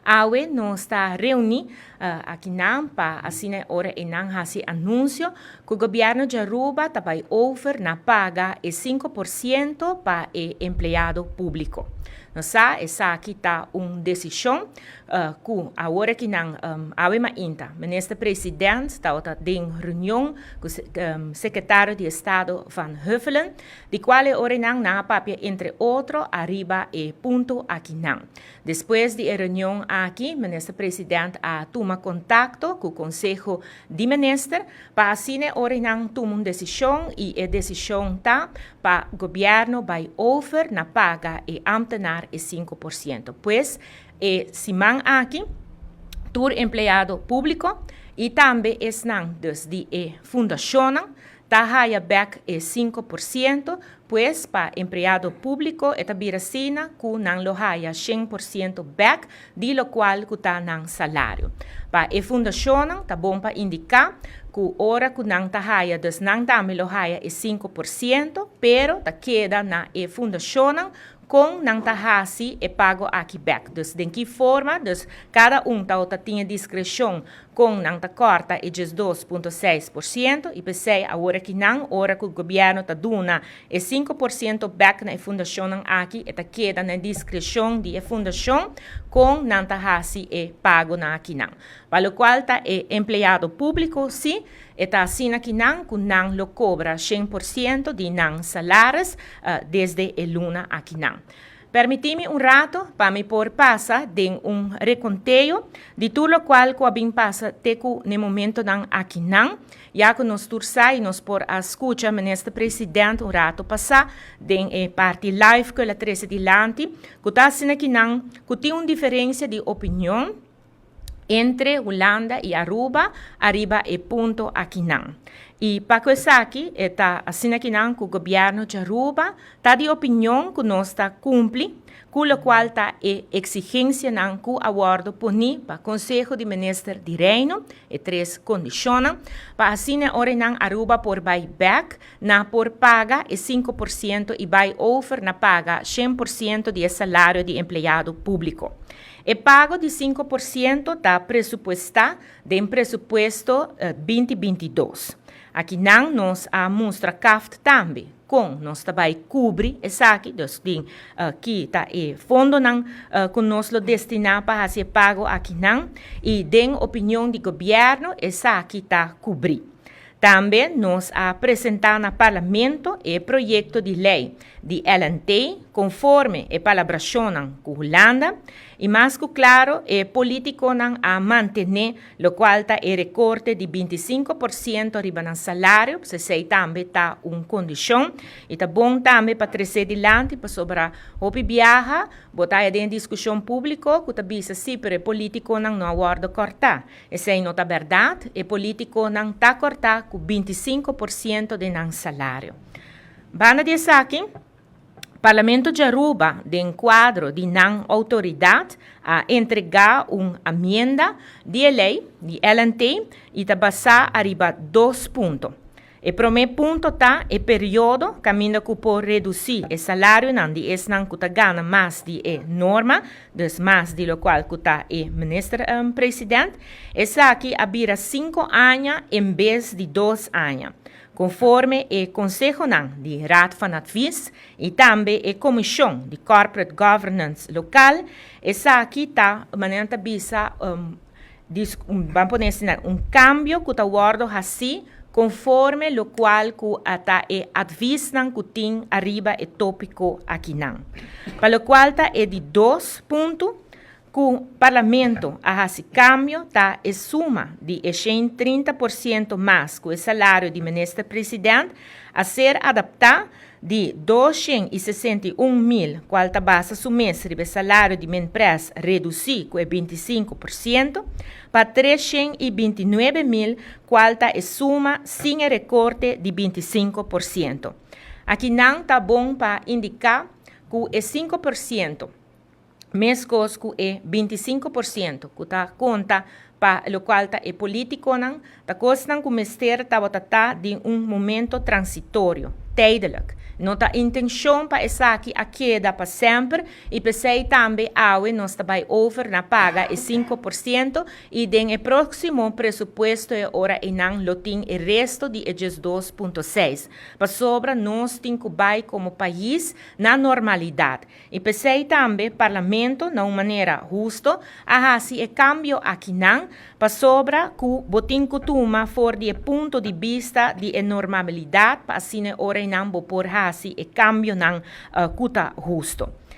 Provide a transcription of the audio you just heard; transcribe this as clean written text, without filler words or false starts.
Awe nos ta reuni akinan pa asina ora e nan hasi anuncio cu gobierno di Aruba ta bay over na paga e 5% pa e empleado publico. Nos sa esaki ta un decision cu awor akinan awe mainta minister president tabata den reunion cu secretario di estado Van Huffelen, di cual e ora nan nan a papia entre otro ariba e punto akinan. Despues di e reunion aki, minister president a tuma contacto cu Conseho di Minister pa asina ora nan tuma un decision, y e decision ta pa gobierno bay over na paga e ambtenaar e 5%. Pues, e siman aki, tur empleado publico y tambe esnan dus di e fundacion ta haya back e 5%, pues pa empleado publico e ta bira asina cu nan lo haya 100% back di locual cu ta nan salario. Pa e fundacion ta bon pa indica cu ora cu nan ta haya, dus nan tambe lo haya e 5%, pero ta keda na e fundacion con nan ta hasi e pago aki back. Dus den ki forma, dus cada un ta tin discrecion con nan ta corta e 2,6% y p'esey awor cu nan ora cu gobierno ta duna e 5% back na e fundacion aki, e ta keda na discrecion di e fundacion con nan ta hasi e pago na aki nan. Pa locual ta e empleado publico, si, e ta asina cu nan cu nan lo cobra 100% di nan salaris desde e luna aki nan. Permitimi un rato pa mi por pasa den un reconteo di tur locual cu a bin pasa te cu e momento nan aki nan, ya cu nos tur sa y nos por a scucha minister president un rato pasa den e parti live cu el a trece dilanti, cu ta asina cu nan cu tin un diferencia di opinion entre Hulanda y Aruba ariba e punto aki nan. Y pa esaki ta asina cu nan cu gobierno di Aruba ta di opinion cu nos ta cumpli, cu locual ta e exigencia nan cu a wordo poni pa Conseho di Minister di Reino, e tres condicion, pa asina ora nan Aruba por bay back na por paga e 5% y bay over na paga 100% di salario di empleado publico. E pago di 5% ta presupuesta den presupuesto 2022. Aki nan nos a mustra CAFT tambe con nos ta bay cubri esaki, dus den aki ta e fondo nan cu nos lo destina pa haci pago aki nan, y den opinion di gobierno esaki ta cubri. Tambe nos a presenta na parlamento e proyecto di ley di LNT conforme e palabracion cu Hulanda, y mas cu claro e politiconan a mantene locual ta e recorte di 25% riba nan salario, esey tambe ta un condicion, y ta bon tambe pa trece dilanti pasobra hopi biaha, bo ta den discusion publico cu ta bisa si, pero e politiconan no a wordo corta. Esey no ta berdad, e politiconan ta corta cu 25% di nan salario. Banda di esaki, Parlamento di Aruba, den cuadro di nan autoridad, a entrega un enmienda di ley di LNT y ta basa ariba dos punto. E prome punto ta e periodo caminda cu por reduci e salario nan di esnan cu ta gana mas di e norma, dus mas di locual cu ta e minister president. Esaki a bira 5 aña en bes di 2 aña, conforme e conseho nan di Raad van Advies y tambe e Comision di Corporate Governance local. Esaki ta manera ta bisa ban pone asina, un cambio cu ta wordo haci conforme locual cu ta e advies nan cu tin ariba e topico aki nan. Pa locual ta e di dos punto cu parlamento a haci cambio ta e suma di 130% mas cu e salario di minister president a ser adapta di 261 mil, cual ta basa su mes riba salario di Minpres reduci cu 25%, pa 329 mil, cual ta e suma sin recorte di 25%. Aki nan ta bon pa indica cu e 5%, mescos cu e 25% cu ta conta pa locual ta e politiconan, ta cosnan cu mester tabata ta di un momento transitorio, tijdelijk. No ta intencion pa esaki a keda pa semper y p'esey tambe awe nos ta bay over na paga e 5% y den e proximo presupuesto e ora einan lo tin e resto di 2.6. Pasobra nos tin cu bay como pais na normalidad. Y p'esey tambe parlamento na un manera husto a haci e cambio akinan, pasobra cu bo tin cu tuma for di punto di bista di normalidad pa asina ora einan bo por haci e cambionan cu ta husto.